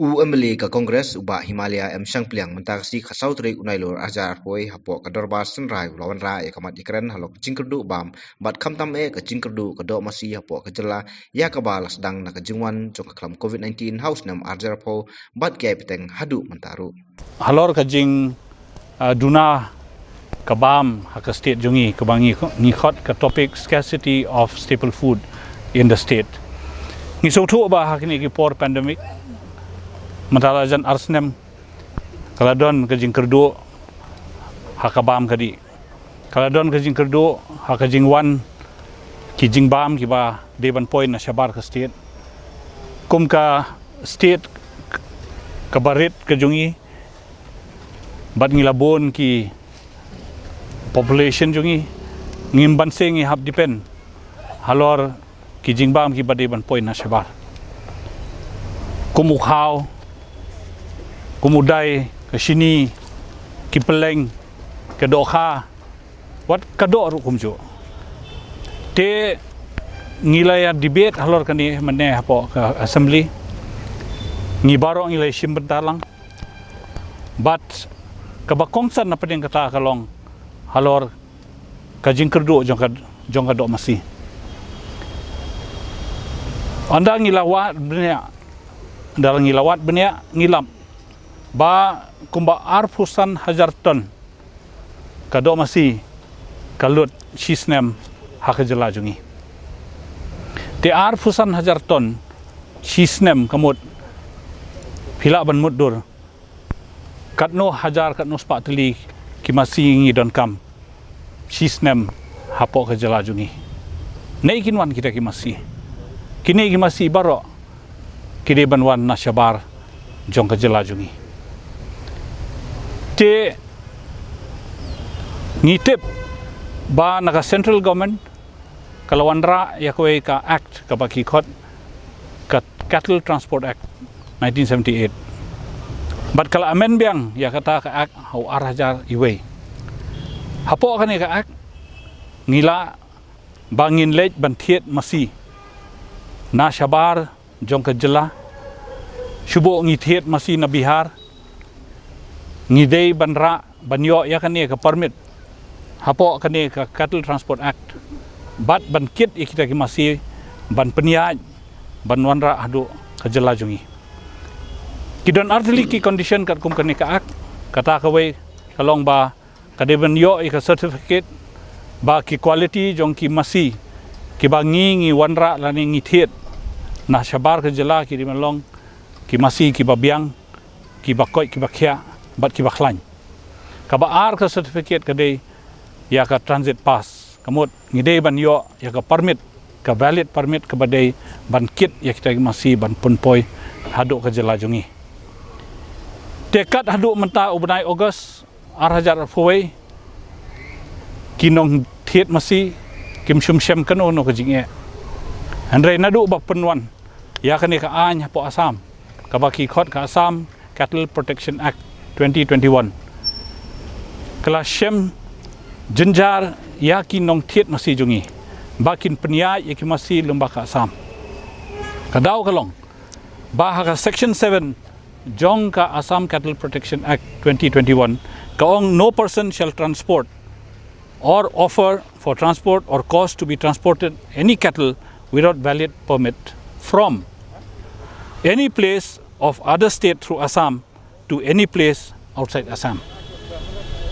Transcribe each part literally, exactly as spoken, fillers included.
U MLA ka Congress u Bah Himalaya M Shangpliang mynta ka sngi ka saw tarik u Nailur arhajar arphew hapoh ka dorbar Synrai u la wanrah ïa ka mat ïakren halor ka jingkyrduh bam bad khamtam eh ka jingkyrduh ka doh masi hapoh ka jylla ïa kaba la sdang na ka jingwan jong ka khlam covid nineteen ha u snem arhajar arphew bad ki ai bteng haduh mynta ruh. Halor ka jing uh, duna ka bam ha ka state jong ngi kaba ngi ngi khot ka topic scarcity of staple food in the state. Ngi sngewthuh ba ha kine ki por pandemic mynta la jan ar snem ka la don ka jingkyrduh ha ka bam ka dih. Ka la don ka jingkyrduh ha ka jingwan ki jingbam kiba dei ban poi na shabar ka state. Kum ka state kaba rit ka jong ngi bad ngi la bun ki population jong ngi, ngim banse ngi hap depend halor ki jingbam kiba dei ban poi na shabar. Kum u khaw, kum u dai, ka shini, ki pylleng, ka dohkha, wat ka doh ruh kumjuh. Te ngi la ïa debate halor kane mynne hapoh ka assembly. Ngi baroh ngi la ïa shim bynta lang. Bad kaba kongsan na pdeng kata ka long halor ka jingkyrduh jong ka jong ka doh masi. Ynda ngi la wad bniah, ynda ngi la wad bniah ngi lap ba kumba arphew san hajar ton ka doh masi ka lut shi snem ha ka jylla jong ngi. Te arphew san hajar ton shi snem ka mut phi lah ban mutdur katno hajar katno spah tylli ki masi ngi donkam shi snem hapoh ka jylla jong ngi. Naei kin wan kita ki masi? Kine ki masi baroh ki dei ban wan na shabar jong ka jylla jong ngi. Te ngi tip ba na ka central government ka la wanrah ïa kawei ka act kaba ki khot ka Cattle Transport Act nineteen seventy-eight. Bad ka la amend biang ïa kata ka act ha u arhajar iwei. Hapoh kane ka act ngi lah ba ngin leit ban thied masi na shabar jong ka jylla. Shuh ba ngi thied masi na Bihar ngi dei ban rah ban ïoh ïa kane ka permit hapoh kane ka Cattle Transport Act bad ban kit ïa kita ki masi ban pynïaid ban wanrah haduh ka jylla jong ngi. Ki don artylli ki condition katkum kane ka act. Kata kawei ka long ba ka dei ban ïoh ïa ka certificate ba ki quality jong ki masi kiba ngi ngi wanrah lane ngi thied na shabar ka jylla ki dei ban long ki masi kiba biang, kiba koit, kiba khiah bad kiba khlaiñ. Kaba ar ka certificate ka dei ïa ka transit pass. Ka mut ngi dei ban ïoh ïa ka permit, ka valid permit kaba dei ban kit ïa kita ki masi ban pynpoi haduh ka jylla jong ngi. Te kat haduh mynta u bnai August arhajar arphew wei ki nongthied masi kim shym shem kano kano ka jingeh. Hynrei naduh ba pynwan ïa kane ka aiñ hapoh Assam kaba ki khot ka Assam Cattle Protection Act twenty twenty-one ka la shem jynjar ïa ki nongthied masi jong ngi ba kin pynïaid ïa ki masi lyngba ka Assam. Ka daw ka long ba ha ka section seven jong ka Assam Cattle Protection Act twenty twenty-one ka ong, "No person shall transport or offer for transport or cause to be transported any cattle without valid permit from any place of other state through Assam to any place outside Assam."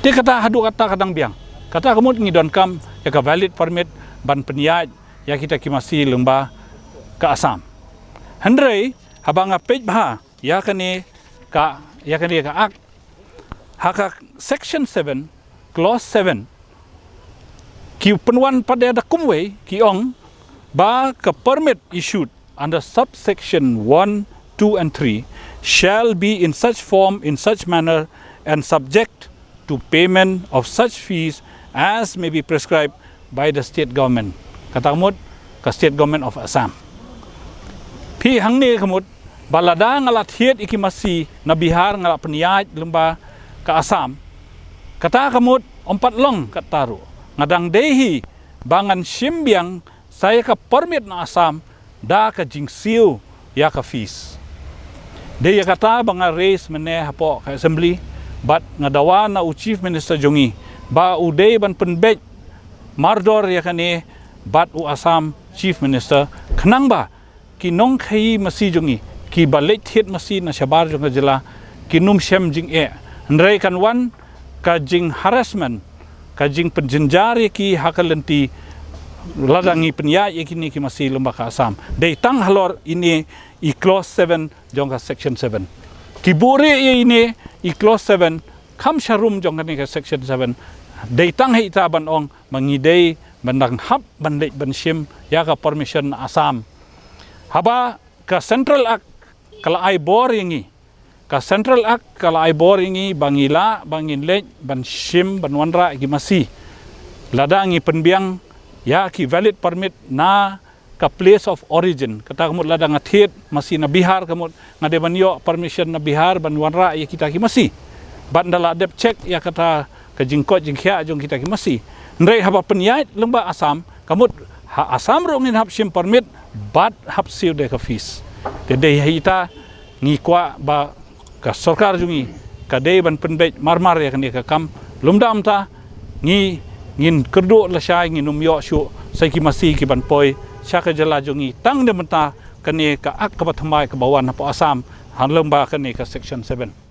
Te kata haduh kata ka dang biang. Kata ka mut ngi donkam ïa ka valid permit ban pynïaid ïa kita ki masi lyngba ka Assam. Hynrei haba nga peit bha ïa kane ka ïa kane ka act ha ka section seven clause seven ki pynwan pat da kumwei ki ong ba ka permit issued under subsection one, two and three shall be in such form, in such manner and subject to payment of such fees as may be prescribed by the state government. Kata ka mut ka state government of Assam. Phi hangne ka mut ba lada nga la thied ïa ki masi na Bihar nga la pynïaid lyngba ka Assam. Kata ka mut ym pat long kata ruh. Nga dang dei hi ba ngan shim biang sa ïa ka permit na Assam da ka jingsiew ïa ka fees. Dei ïa kata ba nga raise mynne hapoh ka assembly, bad nga dawa na u Chief Minister jong ngi ba u dei ban pynbeit mardor ïa kane bad u Assam Chief Minister, khnang ba ki nongkhaii masi jong ngi, kiba leit thied masi na shabar jong ka jylla, kin ym shem jingeh. Hynrei kan wan ka jing harassment, ka jingpynjynjar ïa ki ha ka lynti lada ngi pynïaid ïa kine ki masi lyngba ka Assam. Dei tang halor ine i clause seven jong ka section seven. Ki buhrieh ïa ine i clause seven, kham sharum jong kane ka section seven. Dei tang ha ita ban ong ba ngi dei ban dang hap ban leit ban shim ïa ka permission na Assam. Haba ka Central Act ka la ai bor ïa ngi, ka Central Act ka la ai bor ïa ngi ba ngi lah ba ngin leit ban shim ban wanrah ïa ki masi lada ngi pynbiang ïa ki valid permit na ka place of origin. Kata ka mut lada nga thied masi na Bihar, ka mut nga dei ban ïoh permission na Bihar ban wanrah ïa kita ki masi. Bad nga la dep check ïa kata ka jingkoit jingkhiah jong kita ki masi. Hynrei haba pynïaid lyngba Assam, ka mut ha Assam ruh ngin hap shim permit bad hap siew da ka fees. Te dei ha ita ngi kwah ba ka sorkar jong ngi ka dei ban pynbeit marmar ïa kane ka kam. Lymda mynta ngi, ngin kyrduh lashai, ngin ym ïoh shuh sa ki masi ki ban poi sha ka jylla jong ngi tang da mynta kane ka Act kaba thymmai kaba wan hapoh Assam ha lyngba kane ka section seven.